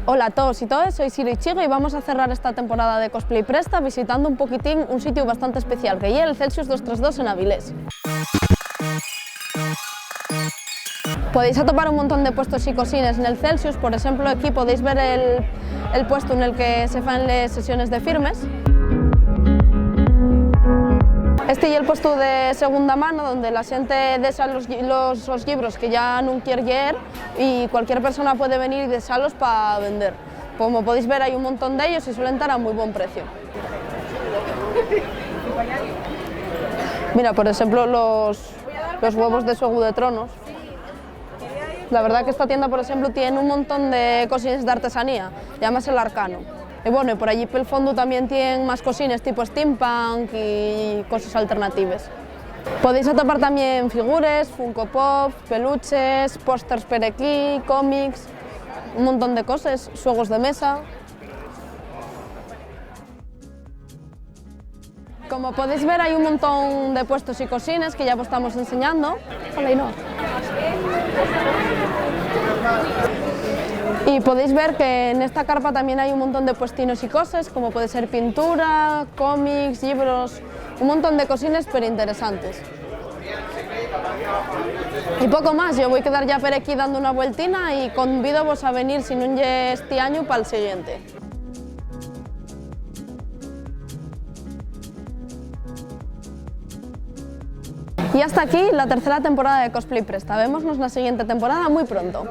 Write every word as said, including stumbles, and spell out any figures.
Hola a toos y toes, soi Siro Ichigo y vamos a cerrar esta temporada de Cosplay Presta visitando un poquitín un sitiu bastante especial, que ye el Celsius dos tres dos en Avilés. Podéis atopar un montón de puestos y cosines nel Celsius. Por exemplu, aquí podéis ver el, el puestu nel que se fan les sesiones de firmes. Este ye el puestu de segunda mano, donde la xente dexa los lli-, los, los llibros que ya nun quier lleer, y cualquier persona puede venir y dexalos pa vender. Como podéis ver, hai un montón d'ellos y suelen tar a mui bon precio. Mira, por exemplu, los, los huevos de Xuegu de Tronos. La verdá que esta tienda, por exemplu, tien un montón de cosines d'artesanía, llámase El Arcano. Y bueno, y por allí pel fondu tamién tien más cosines tipo steampunk y coses alternatives. Podéis atopar tamién figures, Funko Pops, peluches, pósters per equí, cómics, un montón de coses, xuegos de mesa. Como podéis ver, hai un montón de puestos y cosines que ya vos estamos enseñando. Hola, Ainhoa. Y podéis ver que nesta carpa tamién hai un montón de puestinos y coses, como puede ser pintura, cómics, llibros, un montón de cosines pero interesantes. Y poco más, yo voi quedar ya per equí dando una vueltina y convídovos a venir, si nun ye esti añu, pal siguiente. Y hasta aquí la tercera temporada de Cosplay Presta. Vémonos na siguiente temporada mui pronto.